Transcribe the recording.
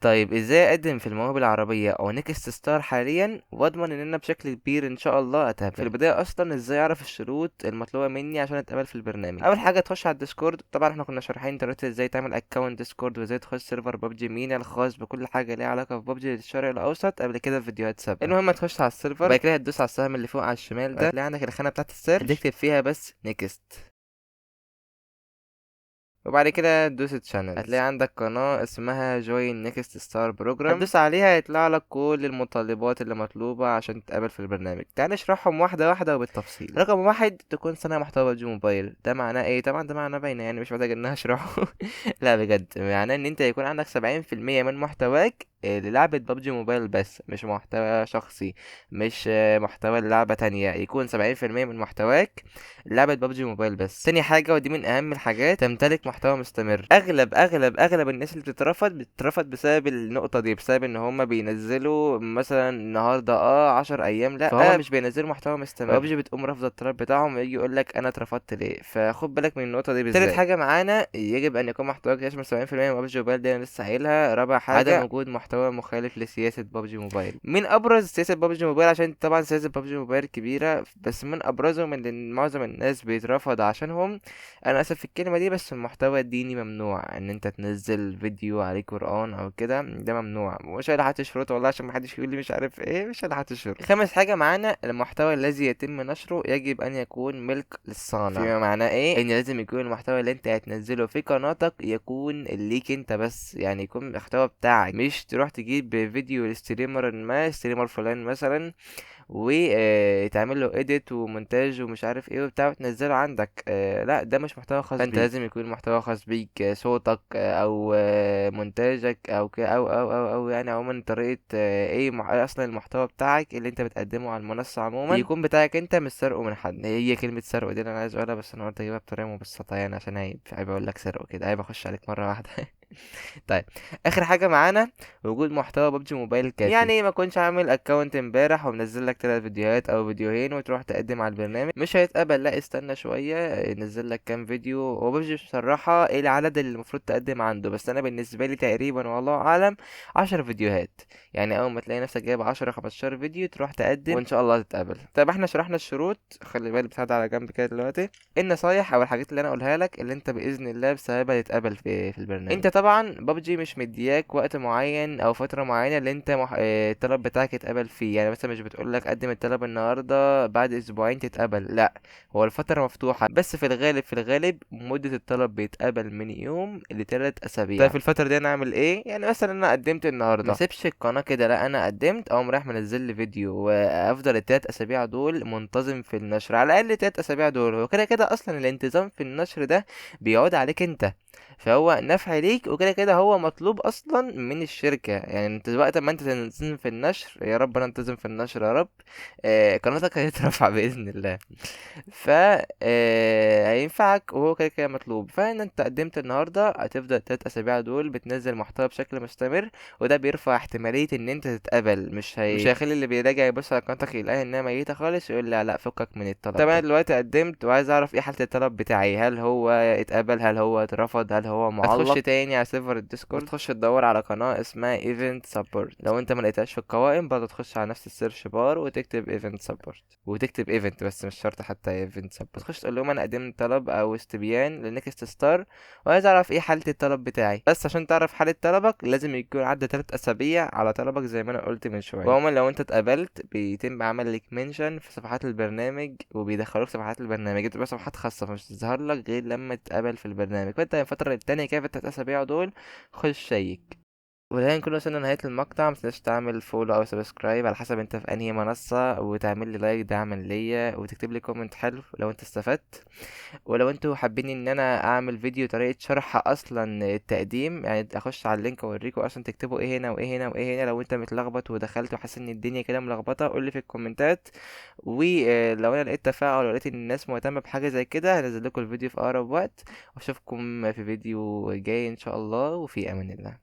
طيب ازاي اقدم في المواهب العربية او Next Star حاليا واضمن ان انا بشكل كبير ان شاء الله اتقبل؟ في البداية اصلا ازاي اعرف الشروط المطلوبة مني عشان اتقبل في البرنامج؟ اول حاجة تخش على ال Discord. طبعا احنا كنا شارحين طريقه ازاي تعمل account Discord وازاي تخش server PUBG MENA الخاص بكل حاجة ليها علاقة ببابجي للشرق الاوسط قبل كده في فيديوهات سابقه. المهم تخش على ال server، وبعد كده هتدوس على السهم اللي فوق على الشمال ده، هتلاقي عندك الخانة بتاعه ال search تكتب فيها بس next، وبعد كده تدوس channel، هتلاقي عندك قناة اسمها join Next Star program، هتدوس عليها هيطلع لك كل المتطلبات اللي مطلوبة عشان تتقابل في البرنامج. تعال نشرحهم واحدة واحدة وبالتفصيل. رقم 1، تكون صانع محتوى PUBG Mobile. ده معناه ايه؟ طبعا ده معناه باينة يعني، مش محتاج ان انا اشرحه. لا بجد معناه ان انت يكون عندك 70% من محتواك للعبة PUBG Mobile بس، مش محتوى شخصي، مش محتوى لعبة تانية، يكون 70% من محتواك لعبة PUBG Mobile بس. تاني حاجة ودي من أهم الحاجات، تمتلك محتوى مستمر. أغلب الناس اللي بتترفض بتترفض بسبب النقطة دي، بسبب إن هما بينزلوا مثلا النهاردة 10 أيام لأ، فهما مش بينزلوا محتوى مستمر، بابجي بتقوم رافضة الطلب بتاعهم ويجي يقول لك أنا اترفضت ليه. فخد بالك من النقطة دي بالذات. تالت حاجة معانا، يجب أن يكون محتواك يشمل 70% من PUBG Mobile، دي أنا لسه قايلها. رابع حاجة، عدم وجود محتوى مخالف لسياسة PUBG Mobile. من أبرز سياسة PUBG Mobile، عشان طبعا سياسة PUBG Mobile كبيرة، بس من أبرزهم اللي معظم الناس بيترفض عشانهم، أنا آسف في الكلمة دي، بس المحتوى الديني ممنوع إن أنت تنزل فيديو عليه قرآن أو كده، ده ممنوع. مش هلاقي حد يشرطه والله، عشان محدش يقول لي مش عارف إيه، مش هلاقي حد يشرطه. خامس حاجة معانا، المحتوى الذي يتم نشره يجب أن يكون ملك للصانع. فيما معناه إيه؟ إن لازم يكون المحتوى اللي أنت هتنزله في قناتك يكون ليك أنت بس، يعني يكون المحتوى بتاعك، مش تروح تجيب فيديو ل streamer ما، streamer فلان مثلا، وتعمل له edit ومونتاج ومش عارف ايه وبتاع وتنزله عندك. لا ده مش محتوى خاص بيك. فانت لازم يكون محتوى خاص بيك، صوتك، او مونتاجك او او او او او يعني عموما طريقه، ايه اصلا المحتوى بتاعك اللي انت بتقدمه على المنصة عموما يكون بتاعك انت، مش سرقه من حد. هي كلمة سرقه دي اللي انا عايز اقولها، بس انا قلت اجيبها بطريقة مبسطة يعني، عشان عيب اقول لك سرقه كده، عيب اخش عليك مرة واحدة. طيب اخر حاجة معانا، وجود محتوى PUBG Mobile كافي. يعني ما كنتش عامل account امبارح ومنزل لك 3 فيديوهات او فيديوهين وتروح تقدم على البرنامج، مش هيتقبل. لا استنى شوية، نزل لك كام فيديو. هو ببجي بصراحة ايه العدد اللي المفروض تقدم عنده، بس انا بالنسبة لي تقريبا والله اعلم 10 فيديوهات. يعني اول ما تلاقي نفسك جايب 10 15 فيديو تروح تقدم وان شاء الله تتقبل. طيب احنا شرحنا الشروط، خلي بالك بتاع ده على جنب كده دلوقتي. النصايح او الحاجات اللي انا اقولها لك اللي انت باذن الله بسببها تتقبل في البرنامج. انت طبعا ببجي مش مدياك وقت معين او فترة معينة اللي انت الطلب بتاعك يتقبل فيه. يعني مثلا مش بتقول لك قدم الطلب النهارده بعد اسبوعين تتقبل، لا هو الفترة مفتوحة، بس في الغالب مده الطلب بيتقبل من يوم لتلات اسابيع. طيب في الفترة دي انا اعمل ايه؟ يعني مثلا انا قدمت النهارده، ما اسيبش القناة كده، لا انا قدمت اقوم رايح منزل لي فيديو وافضل التلات اسابيع دول منتظم في النشر، على الاقل التلات اسابيع دول. هو كده كده اصلا الانتظام في النشر ده بيعود عليك انت، فهو نفع ليك، وكده كده هو مطلوب اصلا من الشركة. يعني انت وقت ما انت تنتظم في النشر، يا رب انا انتظم في النشر يا رب، قناتك هتترفع باذن الله، هينفعك، وهو كده كده مطلوب. فان انت قدمت النهارده هتفضل 3 اسابيع دول بتنزل محتوى بشكل مستمر، وده بيرفع احتمالية ان انت تتقبل. مش هيخلي اللي بيراجع يبص على قناتك يلاقيها انها ميته خالص يقول لا لا فكك من الطلب. طب انا دلوقتي قدمت وعايز اعرف ايه حاله الطلب بتاعي، هل هو اتقبل، هل هو اترفض، هل هو معلق. هتخش تاني على server ال Discord، تخش تدور على قناة اسمها event support. لو انت ما لقيتهاش في القوائم برضه تخش على نفس ال search bar وتكتب event support، وتكتب event بس مش شرط حتى event support. تخش تقول لهم انا قدمت طلب او استبيان ل Next Star وعايز اعرف ايه حاله الطلب بتاعي. بس عشان تعرف حاله طلبك لازم يكون عدى 3 اسابيع على طلبك زي ما انا قلت من شوية. وعموما لو انت اتقبلت بيتم عمل لك mention في صفحات البرنامج، وبيدخلوك صفحات البرنامج، بتبقى صفحات خاصة فمش تظهر لك غير لما تتقبل في البرنامج. فانت من فترة للتانيه كده في التلات اسابيع دول خش check. والهنا نكون وصلنا لنهاية المقطع. متنساش تعمل follow او subscribe على حسب انت في انهي منصة، وتعمل لي like دعما ليا، وتكتب لي comment حلو لو انت استفدت. ولو انتوا حابين ان انا اعمل فيديو طريقة شرح اصلا التقديم، يعني اخش على ال link واوريكم اصلا تكتبوا ايه هنا وايه هنا وايه هنا، لو انت متلخبط ودخلت وحاسس ان الدنيا كده ملخبطة قول لي في الكومنتات. ولو انا لقيت تفاعل ولقيت ان الناس مهتمة بحاجة زي كده هنزل لكم الفيديو في اقرب وقت. واشوفكم في فيديو جاي ان شاء الله، وفي امان الله.